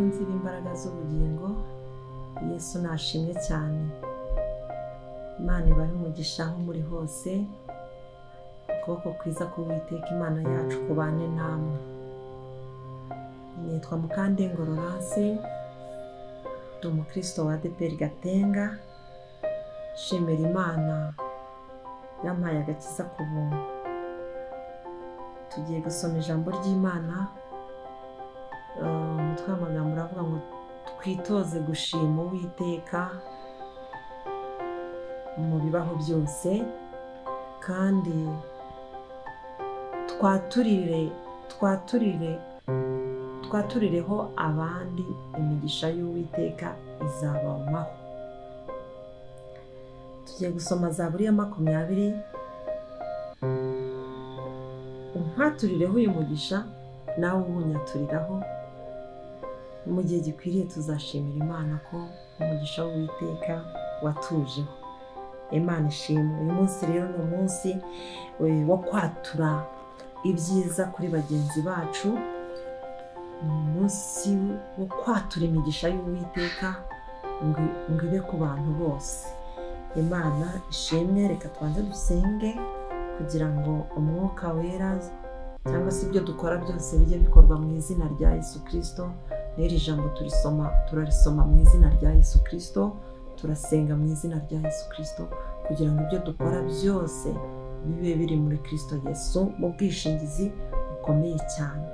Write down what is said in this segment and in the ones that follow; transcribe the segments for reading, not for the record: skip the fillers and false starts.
Bakunzi b'imbaraga z'ubugingo, Yesu nashimwe cyane. Imana ibahe umugisha aho muri hose. Ukuboko kwiza k'Uwiteka Imana yacu kubane namwe. Nitwa Mukandengo Laurence, ndi umukristo wa ADEPR Gatenga. Nshimira Imana yampaye agakiza ku buntu. Tugiye gusoma ijambo ry'Imana. Umutwe w'amagambo uravuga ngo twitoze gushima Uwiteka mu bibaho byose, kandi twaturireho abandi imigisha y'Uwiteka izabamaho. Tugiye gusoma Zaburi ya 20. Umpaturireho uyu mugisha, nawe uwunyaturiraho. Mu gihe gikwiriye tuzashimira Imana ko umugisha w'Uwiteka watujeho. Imana ishimwe. Uyu munsi rero ni umunsi wo kwatura ibyiza kuri bagenzi bacu, ni umunsi wo kwatura imigisha y'Uwiteka ngo ibe ku bantu bose. Imana ishimwe. Reka tubanze dusenge kugira ngo umwuka wera cyangwa se ibyo dukora byose bijye bikorwa mu izina rya Yesu Kristo. N'iri jambo turarisoma mu izina rya Yesu Kristo, turasenga mu izina rya Yesu Kristo kugira ngo ibyo dukora byose bibe biri muri Kristo Yesu mu bwishingizi bukomeye cyane.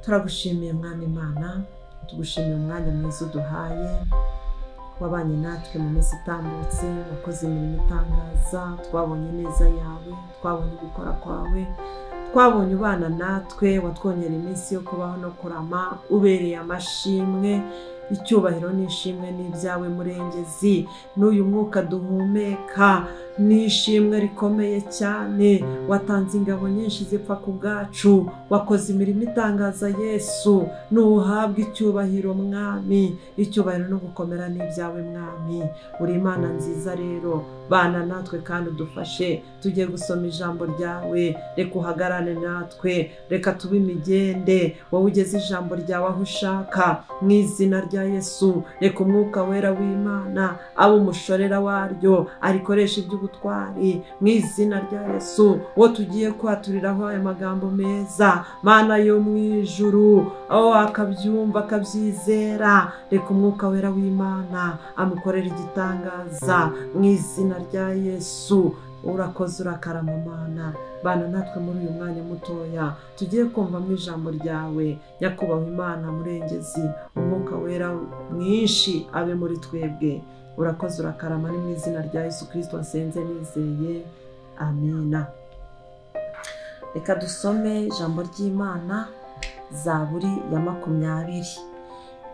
Turagushimiye Mwami Imana, tugushimiye umwanya mwiza uduhaye, wabanye natwe mu minsi itambutse, wakoze imirimo itangaza, twabonye neza yawe, twabonye gukora kwawe, twabonye ubana natwe, watwongera iminsi yo kubaho no kurama, ubereye amashimwe, icyubahiro n'ishimwe n'ibyawe Murengezi. N'uyu mwuka duhumeka n'ishimwe rikomeye cyane. Watanze ingabo nyinshi zipfa ku bwacu, wakoze imirimo itangaza Yesu, n'uhabwa icyubahiro Mwami. Icyubahiro no gukomera n'ibyawe Mwami. Uri Imana nziza rero, bana natwe kandi udufashe. Tugiye gusoma ijambo ryawe, reka uhagarane natwe, reka tube imigende, wowe ugeze ijambo ryawe aho ushaka mu izina rya Yesu. Reka umwuka wera w'Imana abe umushorera waryo, arikoresha iby'ubutwari mu izina rya Yesu. Wo tugiye kwaturiraho aya magambo meza, Mana yo mu ijuru, aho akabyumva akabyizera, reka umwuka wera w'Imana amukorera igitangaza mu izina rya Yesu. Urakoze, urakarama Mana. Bana natwe muri uyu mwanya mutoya tugiye kumva mu ijambo ryawe. Nyakubahwa Imana Murengezi, umwuka wera mwinshi abe muri twebwe. Urakoze, urakarama, ni mu izina rya Yesu Kristo nsenze nizeye, amina. Reka dusome ijambo ry'Imana, Zaburi ya 20.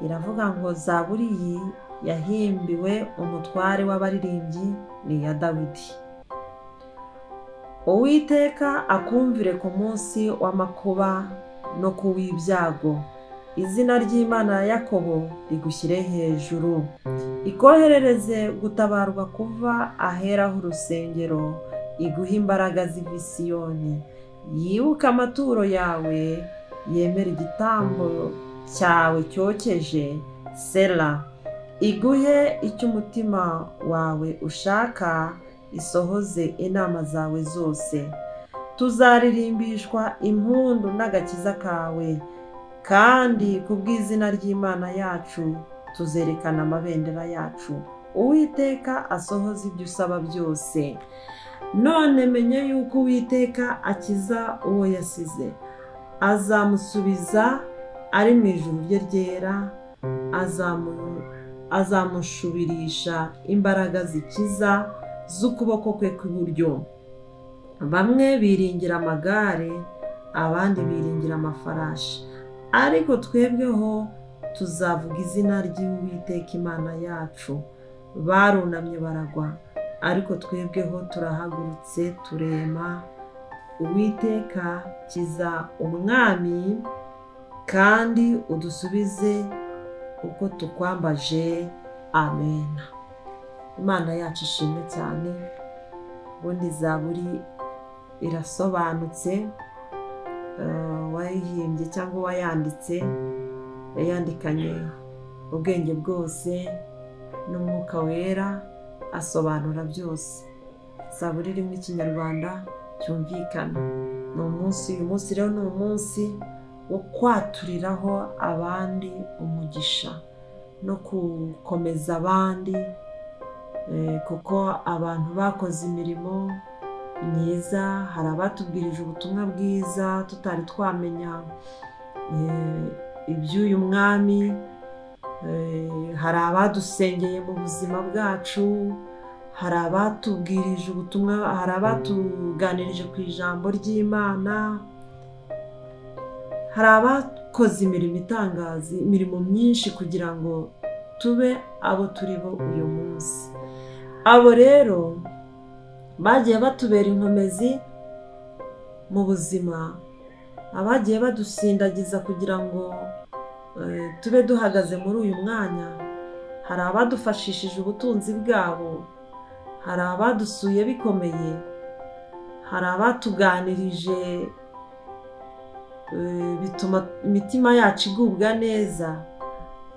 Iravuga ngo Zaburi iyi yahimbiwe umutware w'abaririmbyi, ni iya Dawidi. Uwiteka akumvire ku munsi w'amakuba no ku w'ibyago. Izina ry'Imana ya Yakobo rigushyire hejuru, ikoherereze gutabarwa kuva ahera h'urusengero, iguhe imbaraga z'ivisiyoni. Yibuke amaturo yawe, yemere igitambo cyawe cyokeje. Sela. Iguhe icyo umutima wawe ushaka, isohoze inama zawe zose. Tuzaririmbishwa impundu n'agakiza kawe, kandi ku bw'izina ry'Imana yacu tuzerekana amabendera yacu. Uwiteka asohoze ibyo usaba byose. None menye yuko Uwiteka akiza uwo yasize, azamusubiza ari mu ijuru rye ryera, azamushubirisha imbaraga zikiza z'ukuboko kwe kw'iburyo. Bamwe biringira amagare, abandi biringira amafarashi, ariko twebweho tuzavuga izina ry'Uwiteka Imana yacu. Barunamye baragwa, ariko twebweho turahagurutse turema. Uwiteka kiza umwami, kandi udusubize uko tukwambaje. Amen. Imana yacu ishimwe cyane. Ubundi Zaburi irasobanutse, wayihimbye cyangwa wayanditse Yayandikanye ubwenge bwose n'umwuka wera, asobanura byose. Zaburi irimo ikinyarwanda cyumvikana. Ni umunsi, uyu munsi rero ni umunsi wo kwaturiraho abandi umugisha no gukomeza abandi, kuko abantu bakoze imirimo myiza. Hari abatubwirije ubutumwa bwiza tutari twamenya iby'uyu mwami, hari abadusengeye mu buzima bwacu, hari abatubwirije ubutumwa, hari abatuganirije ku ijambo ry'Imana, hari abakoze imirimo itangaza, imirimo myinshi kugira ngo tube abo turi bo uyu munsi. Abo rero bagiye batubera inkomezi mu buzima, abagiye badusindagiza kugira ngo tube duhagaze muri uyu mwanya. Hari abadufashishije ubutunzi bwabo, hari abadusuye bikomeye, hari abatuganirije bituma imitima yacu igubwa neza.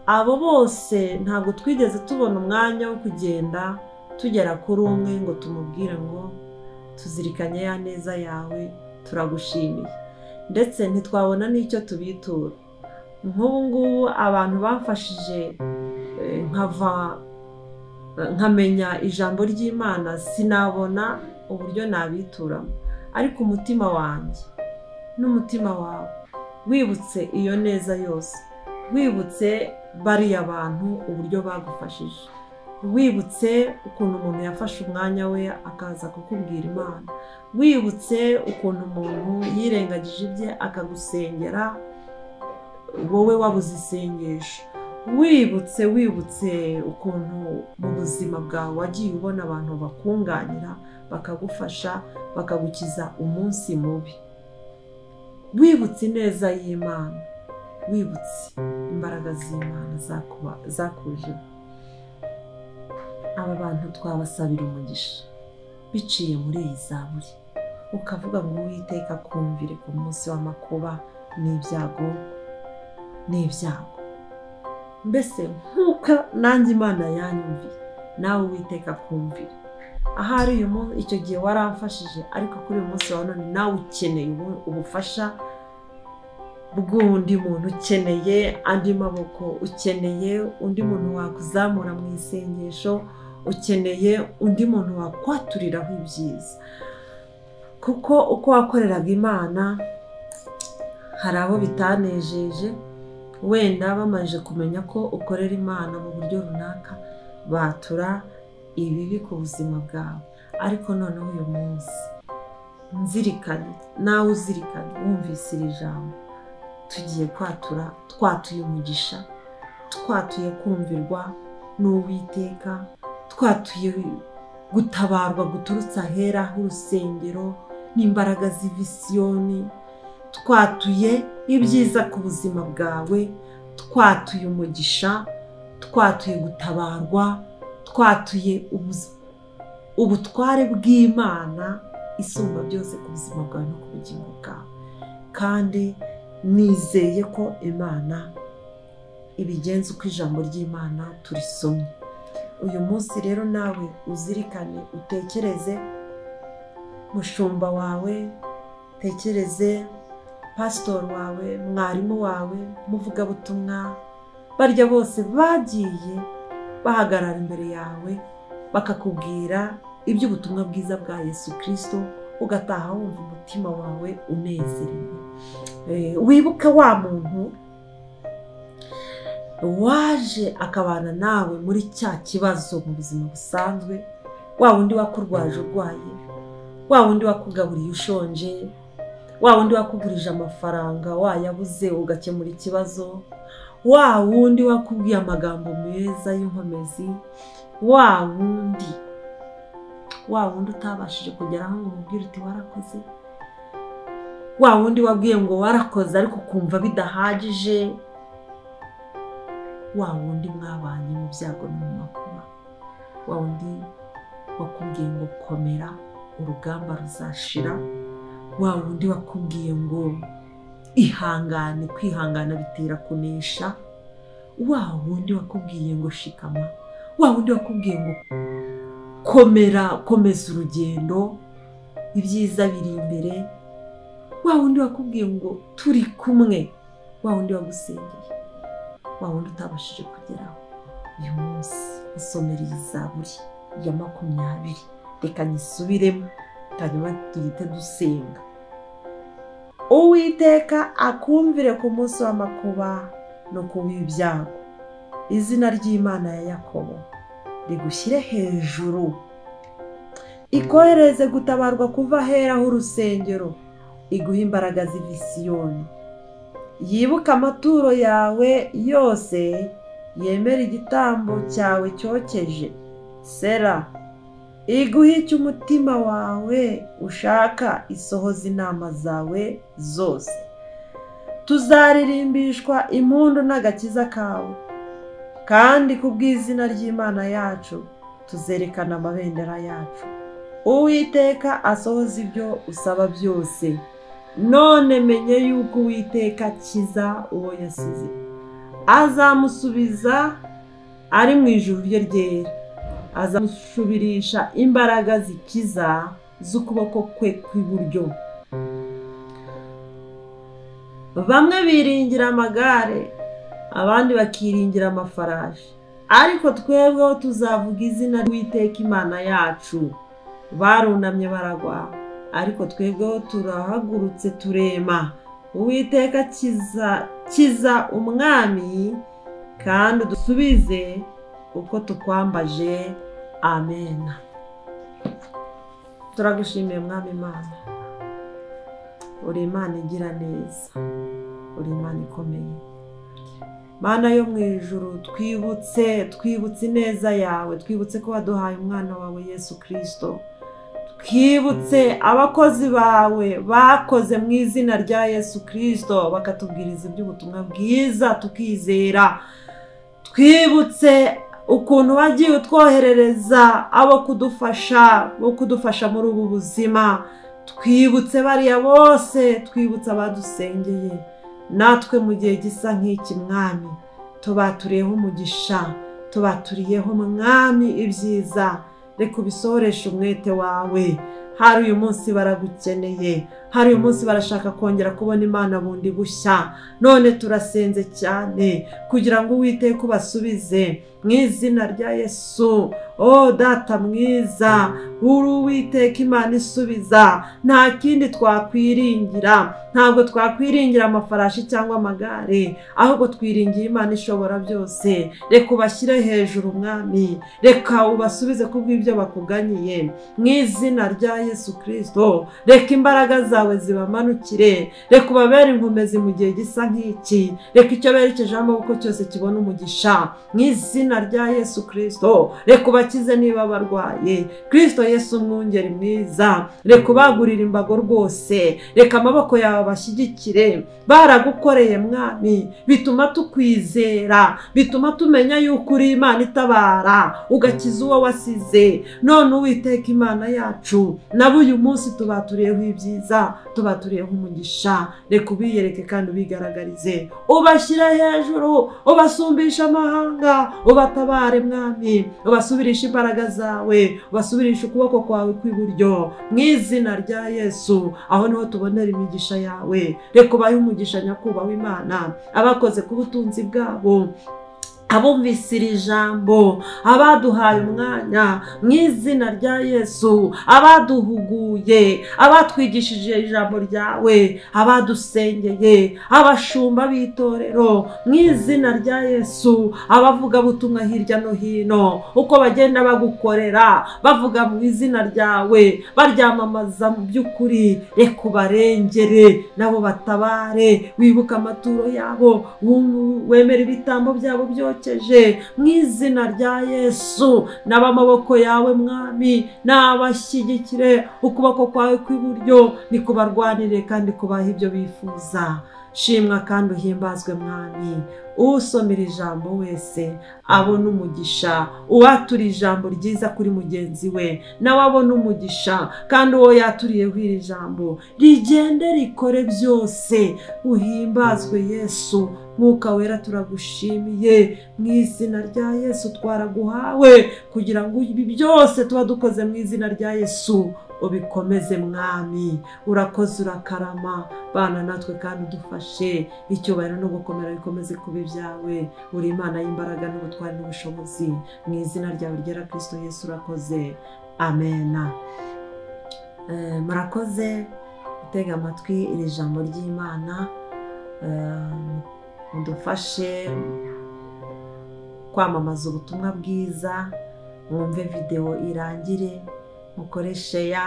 Abo bose ntabwo twigeze tubona umwanya wo kugenda tugera kuri umwe ngo tumubwire ngo tuzirikanye ya neza yawe, turagushimiye, ndetse ntitwabona n'icyo tubitura. Nk'ubu ngubu abantu bamfashije nkava nkamenya ijambo ry'Imana, sinabona uburyo nabituramo, ariko umutima wanjye n'umutima wawe wibutse iyo neza yose, wibutse bariya bantu uburyo bagufashije, wibutse ukuntu umuntu yafashe umwanya we akaza kukubwira Imana, wibutse ukuntu umuntu yirengagije ibye akagusengera wowe wabuze isengesho, wibutse ukuntu mu buzima bwawe wagiye ubona abantu bakunganira, bakagufasha, bakagukiza umunsi mubi. Wibutse ineza y'Imana, wibutse imbaraga z'Imana zakuje. Aba bantu twabasabira umugisha biciye muri iyi zaburi, ukavuga ngo Uwiteka akumvire ku munsi w'amakuba n'ibyago n'ibyago. Mbese nk'uko nanjye Imana yanyumviye, nawe Uwiteka akumvire. Ahari uyu munsi, icyo gihe waramfashije, ariko kuri uyu munsi wa none nawe ukeneye ubufasha bw'undi muntu, ukeneye andi maboko, ukeneye undi muntu wakuzamura mu isengesho, ukeneye undi muntu wakwaturiraho ibyiza. Kuko uko wakoreraga Imana hari abo bitanejeje, wenda bamaze kumenya ko ukorera Imana mu buryo runaka, batura ibibi ku buzima bwawe. Ariko noneho uyu munsi nzirikane, nawe uzirikane, wumvise iri jambo, tugiye kwatura, twatuye umugisha, twatuye kumvirwa n'Uwiteka, twatuye gutabarwa guturutse ahera h'urusengero n'imbaraga z'ivisiyoni, twatuye ibyiza ku buzima bwawe, twatuye umugisha, twatuye gutabarwa, twatuye ubutware bw'Imana isumba byose ku buzima bwawe no ku bugingo bwawe. Kandi nizeye ko Imana ibigenza uko ijambo ry'Imana turisomye. Uyu munsi rero nawe uzirikane, utekereze mushumba wawe, tekereze pasitori wawe, mwarimu wawe, muvugabutumwa, barya bose bagiye bahagarara imbere yawe bakakubwira iby'ubutumwa bwiza bwa Yesu Kristo, ugataha wumva umutima wawe unezerewe. Wibuke wa muntu waje akabana nawe muri cya kibazo mu buzima busanzwe, wa wundi wakurwaje urwaye, wa wundi wakugaburiye ushonje, wa wundi wakugurije amafaranga wayabuze ugakemura ikibazo, wa wundi wakubwiye amagambo meza y'inkomezi, wa wundi utabashije kugeraho ngo umubwire uti warakoze, wa wundi wabwiye ngo warakoze ariko ukumva bidahagije, wa wundi mwabanye mu byago no mu makuba, wa wundi wakubwiye ngo komera urugamba ruzashira, wa wundi wakubwiye ngo ihangane, kwihangana bitera kunesha, Wa wundi wakubwiye ngo shikama, wa wundi wakubwiye ngo komera, komeza urugendo, ibyiza biri imbere, wa wundi wakubwiye ngo turi kumwe, wa wundi wagusengeye, wa wundi utabashije kugeraho. Uyu munsi usomera iyi zaburi ya 20, reka nyisubiremo hanyuma duhite dusenga. Uwiteka akumvire ku munsi w'amakuba no ku w'ibyago, izina ry'Imana ya Yakobo rigushyire hejuru, ikohereze gutabarwa kuva ahera h'urusengero, iguhe imbaraga z'ivisiyoni, yibuke amaturo yawe yose, yemere igitambo cyawe cyokeje. Sera. Iguhe icyo umutima wawe ushaka, isohoza inama zawe zose. Tuzaririmbishwa impundu n'agakiza kawe, kandi ku bw'izina ry'Imana yacu tuzerekana amabendera yacu. Uwiteka asohoza ibyo usaba byose. None menye yuko Uwiteka akiza uwo yasize, azamusubiza ari mu ijuru rye ryera, azamushubirisha imbaraga zikiza z'ukuboko kwe kw'iburyo. Bamwe biringira amagare, abandi bakiringira amafarashi, ariko twebweho tuzavuga izina ry'Uwiteka Imana yacu. Barunamye baragwa, ariko twebweho turahagurutse turema. Uwiteka kiza umwami, kandi udusubize uko tukwambaje. Amen. Turagushimiye Mwami Imana, uri Imana igira neza, uri Imana ikomeye. Mana yo mu ijuru, twibutse ineza yawe, twibutse ko waduhaye umwana wawe Yesu Kristo, twibutse abakozi bawe bakoze mu izina rya Yesu Kristo bakatubwiriza iby'ubutumwa bwiza tukizera, twibutse ukuntu wagiye utwoherereza abo kudufasha, bo kudufasha muri ubu buzima, twibutse bariya bose, twibutse abadusengeye. Natwe mu gihe gisa nk'iki Mwami, tubaturiyeho umugisha, tubaturiyeho Mwami ibyiza, reka ubisohoreshe umwete wawe. Hari uyu munsi baragukeneye, hari uyu munsi barashaka kongera kubona Imana bundi bushya. None turasenze cyane kugira ngo Uwiteka ubasubize mu izina rya Yesu. O Data mwiza, uri Uwiteka Imana isubiza, nta kindi twakwiringira, ntabwo twakwiringira amafarashi cyangwa amagare, ahubwo twiringira Imana ishobora byose. Reka ubashyire hejuru Mwami, reka ubasubize kubw'ibyo bakuganyiye mu izina rya Yesu Kristo. Reka imbaraga zawe zibamanukire, reka ubabere inkomezi mu gihe gisa nk'iki, reka icyo berekejeho amaboko cyose kibona umugisha mu izina rya Yesu Kristo. Reka ubakize niba barwaye, Kristo Yesu umwungeri mwiza, reka ubagurire imbago rwose, reka amaboko yawe bashyigikire. Baragukoreye Mwami, bituma tukwizera, bituma tumenya yuko uri Imana itabara, ugakiza uwo wasize. None Uwiteka Imana yacu, nabo uyu munsi tubaturiyeho ibyiza, tubaturiyeho umugisha, reka ubiyereke kandi ubigaragarize, ubashyire hejuru, ubasumbishe amahanga, ubatabare Mwami, ubasubirishe imbaraga zawe, ubasubirishe ukuboko kwawe kw'iburyo mu izina rya Yesu. Aho niho tubonera imigisha yawe. Reka ubahe umugisha nyakubahwa Imana, abakoze ku butunzi bwabo, abumvise iri jambo, abaduhaye umwanya mu izina rya Yesu, abaduhuguye, abatwigishije ijambo ryawe, abadusengeye, abashumba b'itorero mu izina rya Yesu, abavugabutumwa hirya no hino, uko bagenda bagukorera bavuga mu izina ryawe, baryamamaza mu by'ukuri, reka ubarengere nabo batabare, wibuke amaturo yabo, wemere ibitambo byabo byokeje mu izina rya Yesu. N'abamaboko yawe Mwami n'abashyigikire, ukuboko kwawe kw'iburyo nikubarwanire kandi kubaha ibyo bifuza. Shimwa kandi uhimbazwe Mwami, Usomera ijambo wese abona umugisha, uwatura ijambo ryiza kuri mugenzi we nawe abona umugisha, kandi uwo yaturiyeho iri jambo rigende rikore byose. Uhimbazwe Yesu. Mwuka Wera turagushimiye mu izina rya Yesu, twaraguhawe kugira ngo ibi byose tuba dukoze mu izina rya Yesu ubikomeze Mwami. Urakoze, urakarama, bana natwe kandi udufashe. Icyubahiro no gukomera bikomeze kuba ibyawe. Uri Imana y'imbaraga n'ubutwari n'ubushobozi, mu izina ryawe ryera Kristo Yesu urakoze, amena. Murakoze gutega amatwi iri jambo ry'Imana. Mudufashe kwamamaza ubutumwa bwiza, mwumve videwo irangire, mukore share,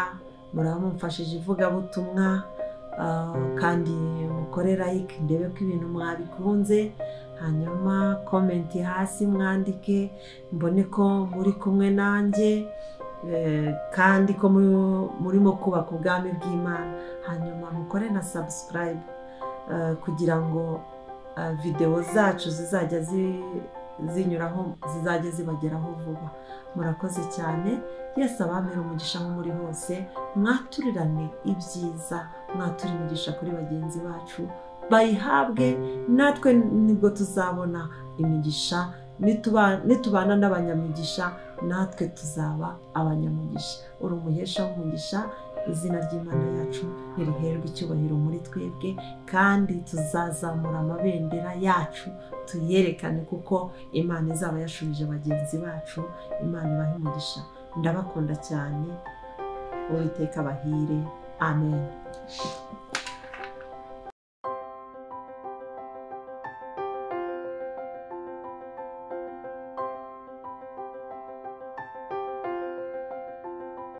muraba mumfashije ivugabutumwa, kandi mukore like ndebe ko ibintu mwabikunze, hanyuma comment hasi mwandike mbone ko muri kumwe nanjye, kandi ko murimo kubaka ubwami bw'Imana. Hanyuma mukore na subscribe kugira ngo videwo zacu zizajya zinyuraho, zizajya zibageraho vuba. Murakoze cyane. Yesu abamere umugisha aho muri hose, mwaturirane ibyiza, mwature imigisha kuri bagenzi bacu bayihabwe, natwe nibwo tuzabona imigisha. Nitubana n'abanyamigisha natwe tuzaba abanyamugisha. Uri umuhesha w'umugisha. Izina ry'Imana yacu ntiriherwe icyubahiro muri twebwe, kandi tuzazamura amabendera yacu tuyerekane, kuko Imana izaba yashubije bagenzi bacu. Imana ibahe umugisha. Ndabakunda cyane. Uwiteka abahire. Amen.